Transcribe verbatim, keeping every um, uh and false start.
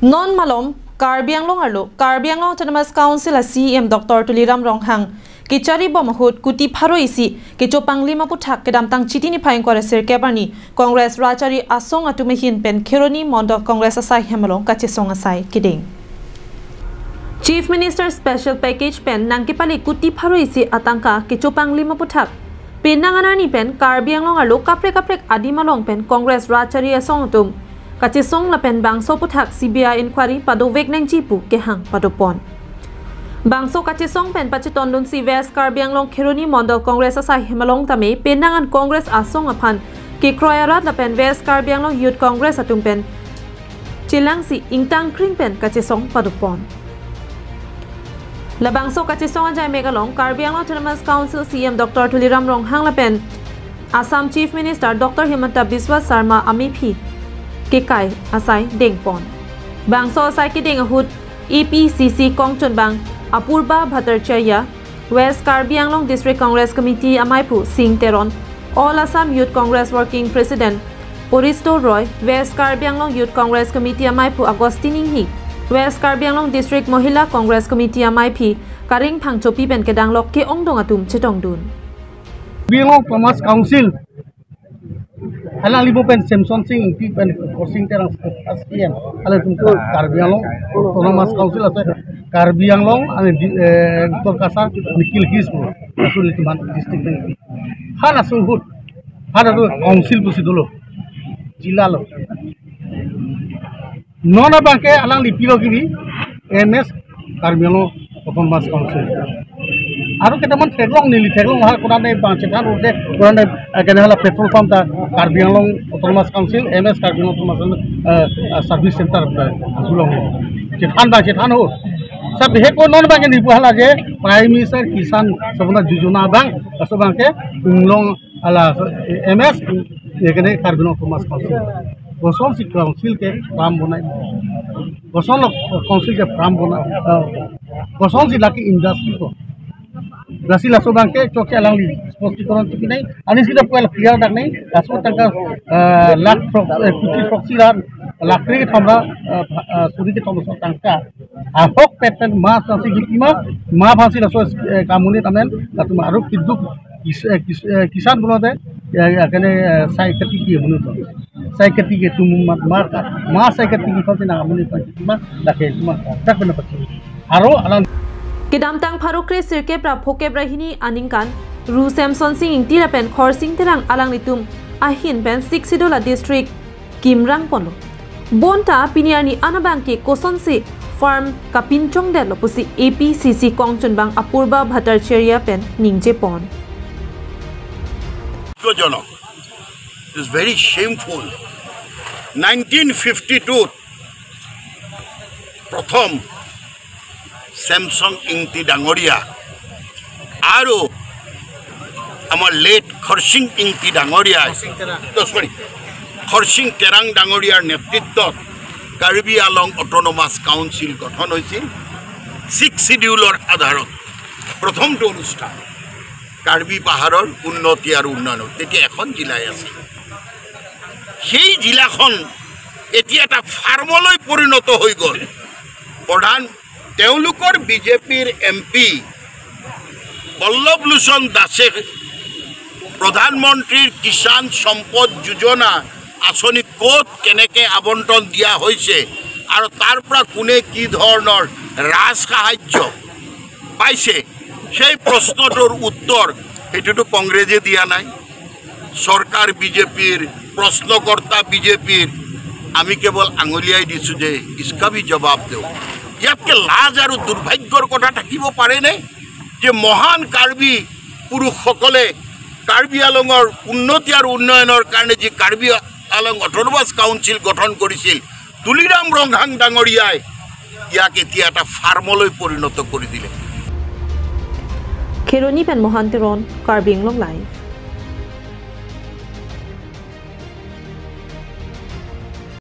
Non malom Karbi Anglong arlo Karbi Anglong Autonomous Council a CEM Doctor Tuliram Ronghang kechari bom ahut kuti pharo isi kechopanglim aputhak kedamtang Chiti niphai ingkoi ra sirkep arni Congress rachari asong atum ahin pen Kheroni Mondol Congress asai hem along kachesong asai kedeng. Chief Minister Special Package pen nangkepali kuti pharo isi atangka kechopanglim aputhak penang an arni pen Karbi Anglong arlo kaprek kaprek adim along pen Congress rachari asong atum kachesong lapen bangso aputhak CBI inquiry padovek nangji pu kehang padopon. Bangso kachesong pen pachetondunsi West Karbi Anglong Kheroni Mondol Congress asai hem along tame penang an Congress asong aphan kekroi arat lapen West Karbi Anglong Youth Congress atum pen chelangsi ingtangkring pen kachesong padopon. Labangso kachesong ajaimek along Karbi Anglong Autonomous Council CEM Doctor Tuliram Ronghang lapen Assam Chief Minister Doctor Himanta Biswa Sarma amephi kekai asai dengpon. Bangso asai kedeng ahut APCC kongchunbang Apurba Bhattacharya, West Karbi Anglong District Congress Committee amaiphu Sing Teron, All Assam Youth Congress Working President Poristo Roy, West Karbi Anglong Youth Congress Committee amaiphu Augustine Inghi, West Karbi Anglong District Mohila Congress Committee amaiphi Karing Phangchopi pen kedanglok ke-ongdung atum chetongdun. Karbi Anglong Autonomous Council, alangli bom pen Semson Sing Ingti pen Khorsing Terang first CEM, alangtum Karbi Anglong Autonomous Council asai, Karbi Anglong, ane di, eh, Uttar Cachar, Nikhil Kish pu, asu litum an district pen. Han asu ahut, han asu council pusi dolo, jila lo. Non abangke alangli pilo kibi, M S Karbi Anglong Autonomous Council. Aru ketaman theklong, neli theklong, ha, kurang dei bang chethan urde, kurang dei, eh, kene hala petrol pump ta Karbi Anglong Autonomous Council, M S Karbi Anglong Autonomous Council, eh, eh, Service Center, eh, dulong. Chethan bang chethan ho. Sab he ko non bangke nipu hala je Prime Minister Kisan Samman Yojana bang, laso bangke Anglong ala, eh, M S, ye kene Karbi Anglong Autonomous Council. Kosonsi council ke farm bonai. Kosonlo council ke farm bonai. Eh, kosonsi lake industry ko. Lasi laso bangke chokche alangli sposti koron chiki nai. Ani sida puel clear dak nai. Laso tangka, eh, lakh throk, eh, kuti throksi ra, lakh kre kethom ra, eh, pha-, eh, suri kethom laso tangka. Ahokpet pen ma aphansi kipima, ma aphansi laso, eh, kamonit amen, latum aru keduk kis-, eh, kis-, eh, kisan pulote, eh, eh, kene, eh, sai kati ke monit. Sai kati ke tum mat mar ka, ma sai kati ke konti na monit ma, lake ma, tak bena pati. Aro alang. Kedamtang pharo kre sirkep ra phokep ra hini aningkan, Ru Semson Sing Ingti lapen Khorsing Terang alanglitum ahin pen Sixth Schedule a district kimrang ponlo. Bonta pini arni an abangke kosonsi farm kapinchongdetlo pusi APCC kongchunbang Apurba Bhattacharya pen ningjepon. দুঃখজনক। It is very shameful. Nineteen fifty টুত প্ৰথম ছেমছন ইংতি ডাঙৰীয়া আৰু আমাৰ লেট খৰচিং ইংতি ডাঙৰীয়া, অ, চৰি, খৰচিং তেৰাং ডাঙৰীয়াৰ নেতৃত্বত কাৰ্বি আলং অট'নমাছ কাউন্সিল গঠন হৈছিল। ছিক্স চিডিউলৰ আধাৰত প্ৰথমটো অনুষ্ঠান কাৰ্বি পাহাৰৰ উন্নতি আৰু উন্নয়নৰ, তেতিয়া এখন জিলাই আছিল। সেই জিলাখন এতিয়া এটা ফাৰ্মলৈ পৰিণত হৈ গ'ল। প্ৰধান তেওঁলোকৰ বিজেপিৰ এম পি বল্লভ লোচন দাসে প্ৰধানমন্ত্ৰীৰ কিষাণ সম্পদ যোজনা আঁচনি ক'ত কেনেকে আবণ্টন দিয়া হৈছে আৰু তাৰ পৰা কোনে কি ধৰণৰ ৰাজ সাহায্য পাইছে, সেই প্ৰশ্নটোৰ উত্তৰ সেইটোতো কংগ্ৰেছে দিয়া নাই। চৰকাৰ বিজেপিৰ, প্ৰশ্নকৰ্তা বিজেপিৰ, আমি কেৱল আঙুলিয়াই দিছো যে ইচকা ভি জবাব দেও। ইয়াতকে লাজ আৰু দুৰ্ভাগ্যৰ কথা থাকিব পাৰেনে যে মহান কাৰ্বি পুৰুষসকলে কাৰ্বি আলঙৰ উন্নতি আৰু উন্নয়নৰ কাৰণে যি কাৰ্বি আলং অট'নমাছ কাউন্সিল গঠন কৰিছিল, তুলিৰাম ৰংহাং ডাঙৰীয়াই ইয়াক এতিয়া এটা ফাৰ্মলৈ পৰিণত কৰি দিলে। Kheroni pen Mohan Teron, Karbi Anglong Live.